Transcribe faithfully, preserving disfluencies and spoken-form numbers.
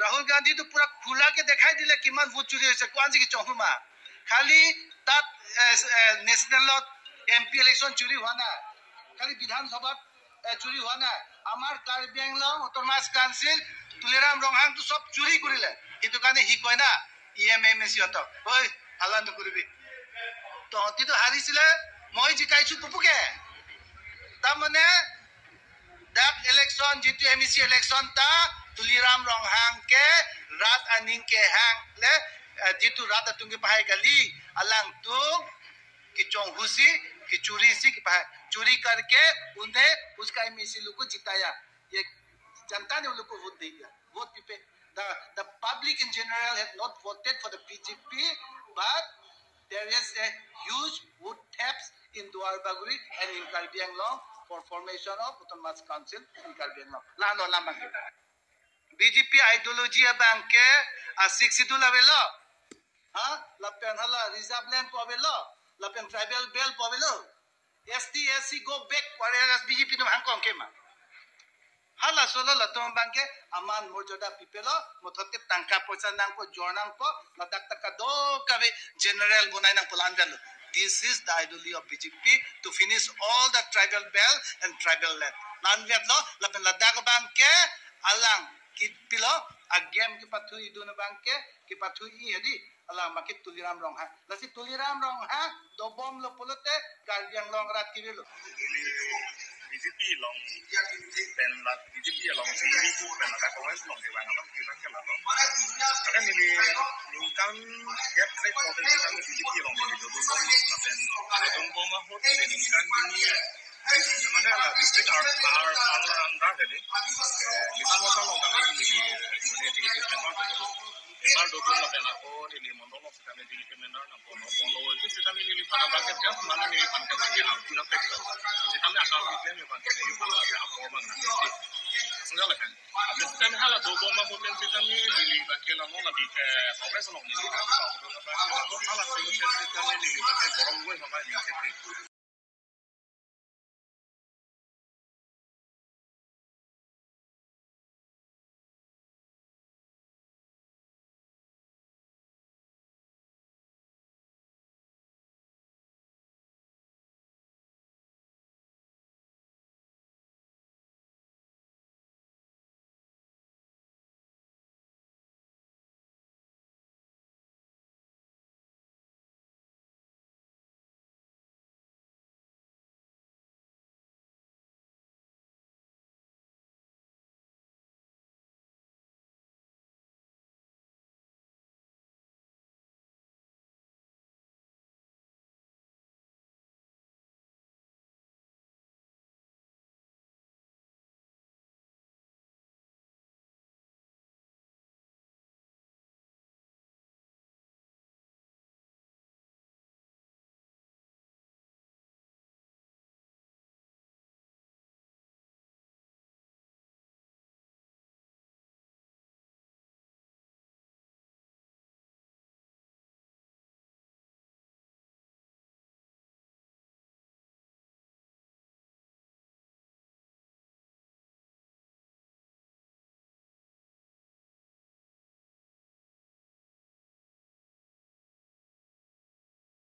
ৰাহুল গান্ধীটো পুৰা খোলাকে দেখাই দিলে কিমান ভোট চুৰি হৈছে, কোৱা আজি কি চহু মা। খালি তাত, এ, এ, নেশ্যনেলত এম পি ইলেকশ্যন চুৰি হোৱা নাই, খালি বিধানসভাত, এ, চুৰি হোৱা নাই। আমাৰ কাৰ্বি আংলং অট'নমাছ কাউন্সিল তুলিৰাম ৰংহাংটো চব চুৰি কৰিলে, সেইটো কাৰণে সি কয় না, ই এম এম এ চি হঁতক, "ঐ, হাল্লা নকৰিবি, তহঁতিতো হাৰিছিলে, মই জিকাইছো পুপুকে।" তাৰমানে that election, যিটো এম ই চি ইলেকশ্যন, তা তুলিৰাম Ronghang ke rat aning kehang le, eh, যিটো rat atum kepahai kali, alangtum kechonghu si, kechuri si kepahai, churi karke unhe uska M A C लोग को जिताया। ये जनता ने उन लोग को वोट दे दिया, वोट पे। The, the public in general have not voted for the B J P, but there is a huge vote theft in Duar Bagori and in Karbi Anglong for formation of Autonomous Council in Karbi Anglong. Lano lamang kita. B J P ideology abang ke, ah, Sixth Schedule avelo. Ha? Lapen hala reserve land pu avelo. Lapen tribal belt pu avelo. S T, S C go back, whereas B J P atum hangkong kema. Hala solo latum abang ke aman morjada pipelo, mothote tangka poisa nangpo, jor nangpo, ladak ta kadokave general bonai nangpo, la-an avelo. This is the ideology of B J P to finish all the tribal belt and tribal land. La-an avelo, lapen ladak abang ke alang kipilo, a-game kepathu idun abang ke, kepathu i hedi, alang make Tuliram Ronghang. Lasi Tuliram Ronghang dobomlo pulote Karbi Anglong arat kivelo. Neli B J P along pen la B J P along si neli pu pen la Congress along ke bang along ke bang ke la along. Karena neli ningkan gap rate potensi kami B J P along neli dodun bom, pen dodun bom ahut neli ningkan neli, mana la district ar ar ar anda jadi. Kita mau kalau kami neli neli jadi kita mau dodun. Memang dodun lapen ako neli mondol along sitame neli ke menar nang kono kono itu sitame neli pada bangkit gas mana neli bangkit lagi aku na pek. Sitame akal kita neli bangkit neli pada lagi aku bang na. Sudah lah kan. Habis sitame hala dobom ma hoten sitame neli bangkit lamo lagi ke Congress along neli bangkit lamo hala solution sitame neli bangkit borong gue sama neli kete.